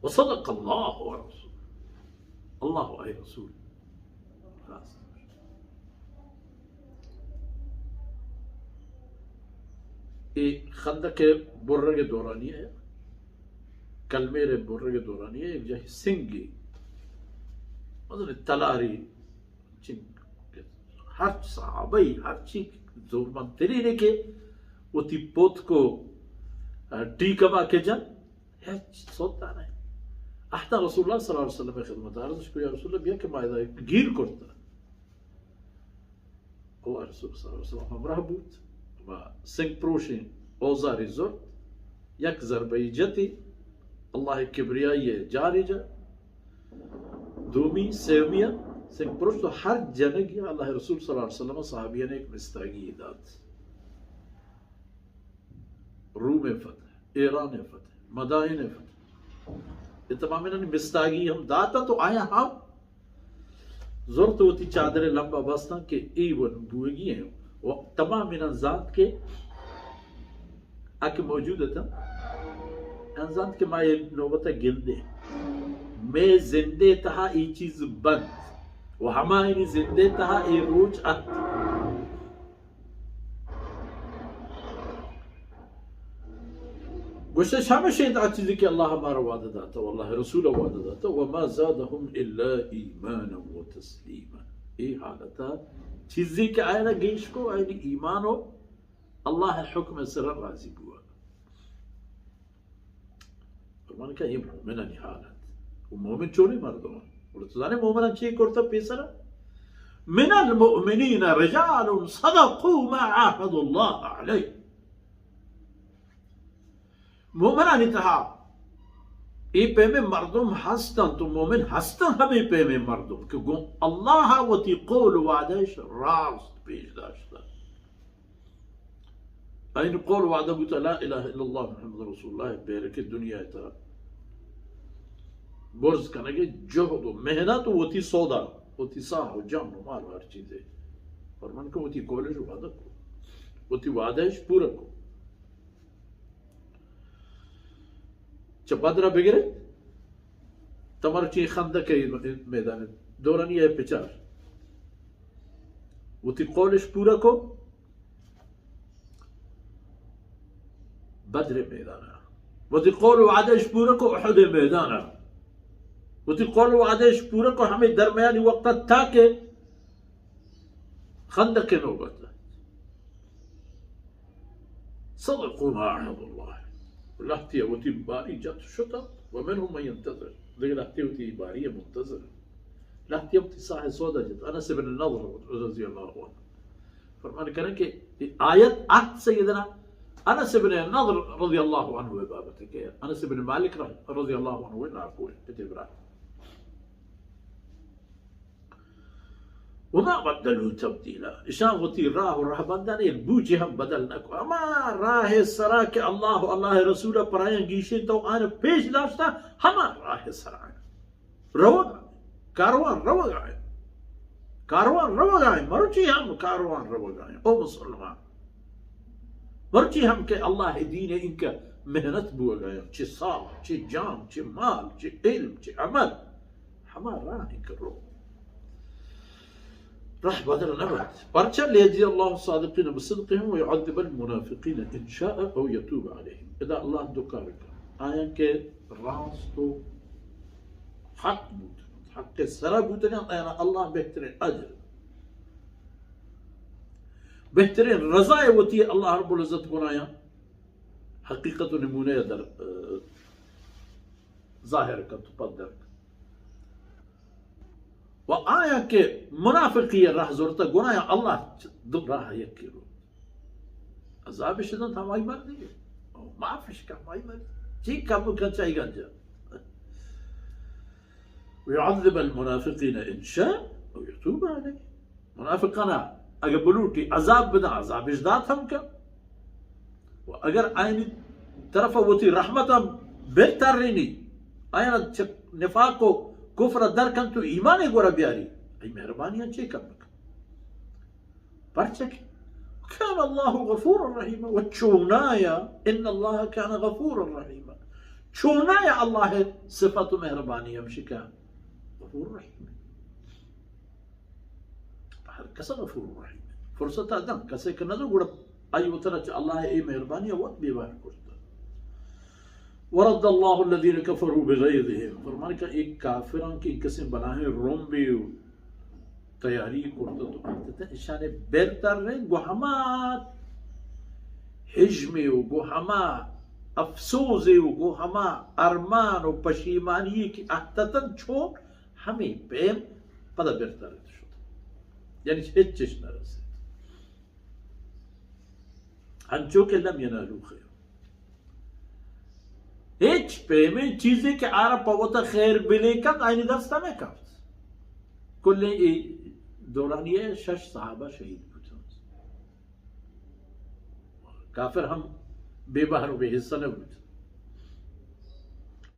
وصدق الله ورسوله. اللہ و آئی رسول راست. اے خندق برگ دورانی ہے، کلمیر برگ دورانی ہے، یک جاہی سنگی، مطلب تلاری، چنگ، ہر صحابہ، ہر چی زورمند ترین ہے کہ وتی پوت کو، آ، ٹیک ہما کہ جن، ہچ سودا نہ. احتا رسول اللہ صلی اللہ علیہ وسلم خدمت عرض کو، یا رسول اللہ، بیا کہ ما ادا گیر کرتا. اللہ رسول صلی اللہ علیہ وسلم ہمراہ بوت، ما سنگ پروشیں اوزاری زرت، یک ضربہ جتی، اللہ کبریائی جاری جا، دومی، سیومی سنگ پروش تو ہر جنگی اللہ رسول صلی اللہ علیہ وسلم صحابیان ایک مستاگی دات. روم فتح، ایران فتح، مدائن فتح، یہ تمام انہاں مستاگی ہم داتا تو آیا ہم زرت وتی چادر لمبا بستاں کہ اے ون بوگی ہیں. و تمام انہاں زانت کہ آ کہ موجود اتاں، انہاں زانت کہ ما اے نوبت گندے، مے زندے تہا اے چیز بند و ہمائنی زندے تہا اے روچ ات. گوشتش ہمش انت آ چیزی کہ اللہ مارا وعدہ داتا و اللہ رسول وعدہ داتا، وما زادهم الا ایمانا و تسلیما. اے حالتا چیزی کہ آئینا گیش کو، آئینی ایمان و اللہ حکم سر راضی بوا. فرمان کہ یہ مومنانی حالت. و مومن چونی مردم. اور تو زانے مومنان چی کرتا پیسرا؟ من المؤمنین رجال صدقوا ما عاهدوا الله عليه. مومنانی تہا اے پیمیں مردم ہستن، تو مومن ہستن ہمیں پیمیں مردم کہ گوں اللہ وتی قول وعدش راست پیش داشتن. این قول وعدہ بوتا لا الہ الا اللہ محمد رسول اللہ، بیرک دنیا تہا برز کنگے جہد و محنت و وتی سودا، وتی ساہ و جان و مال و ہر چیزے. فرمان کہ وتی قولش وعدہ کو، وتی وعدہش پورا کو. چہ بدر بگرے تمر چی خندق میدان دورانی ہے پچار، وتی قولش پورا کو. بدر میدان، وتی قول وعدہش پورا کو. احد میدان، وتی قول وعدہش پورا کو. ہمیں درمیانی وقت تاکہ خندق نوبت. صدقوا ما عاهدوا الله. لہتی وتی باری جت شتا، ومنهم من ينتظر. دیگه لہتی وتی باری منتظر. لہتی وتی ساہ سودا جت. انس ابن نضر رضی اللہ عنہ فرمان کرن کہ آیت ات سیدنا انس ابن نضر رضی اللہ عنہ بابت کہ انس ابن مالک رضی اللہ عنہ ناکو ہے، پتے برات. وما بدلوا تبديلا. اشان وتی راہ و رہبندان یک بوجے ہم بدل نہ کو. ہما راہ سرا کہ اللہ و اللہ رسول پرایان گیشین تو آن پیش داشتا، ہما راہ سرا روگا. کاروان روگا. کاروان روگا. مرچی ہم کاروان روگا. او مسلمان، مرچی ہم کہ اللہ دین انکا محنت بوگا، چہ ساہ، چہ جان، چہ مال، چہ علم، چہ عمل، ہما راہ انکا رو. راہ بدل نہ بات. پرچا؟ ليجزي الله الصادقين بصدقهم ويعذب المنافقين إن شاء أو يتوب عليهم. ادا اللہ دو کار کن. آیا کہ راست و حق بوت، حق سرا بوتگن، آیا اللہ بہترین اجر، بہترین رضا وتی اللہ رب العزت گنایا حقیقت و نمونہ در، ظاہر کن تو پدر کن. و آیا کہ منافقی راہ زورتا گنایا اللہ دو راہ یکی رو. عذاب شدن ہمائی مردی. معافش کن ہمائی مردی. چی کم کن چاہی گنجا. ويعذب المنافقين إن شاء أو يتوب عليهم. منافقانا اگہ بلوٹی عذاب بدن، عذابش دات ہم کن. و اگر آئینی طرف وتی رحمت ہم بر ترینی، آئینا چہ نفاق و کفر در کن تو ایمان گورا بیاری، ای مہربانی چے کم بکن. پرچہ کہ كان الله غفورا رحيما، و چونایا، ان الله كان غفورا رحيما، چونایا اللہ ءِ صفت و مہربانی ہمشی کہ غفور رحیم۔ ہر کس غفور رحیم۔ فرصت دن کسے کہ نہ گڑا آئی وترا چہ اللہ ءِ اے مہربانی وت بے بہر کرتا۔ ورد اللہ الذین کفروا بغیظہم، فرمان کہ ایک کافراں کی کسے بلاہیں رمبے تیاری کرتا تو کرتے تھے، اشانے بہتر رہے گو ہما ہجمے و گو ہما افسوزے و گو ہما ارمان و پشیمانی کہ احتتن چو ہمیں پیم پدا بہتر شد، یعنی ہچ چش نہ رسید۔ انچو کہ لم ینالوا خیر، ہچ پیمیں چیزے کہ آرا پہ وتا خیر بلے کن آئینی دستا نہ کپت۔ کلیں اے دورانی ءَ شش صحابہ شہید بوتن۔ کافر ہم بے بہر و بے حصہ نہ بوت۔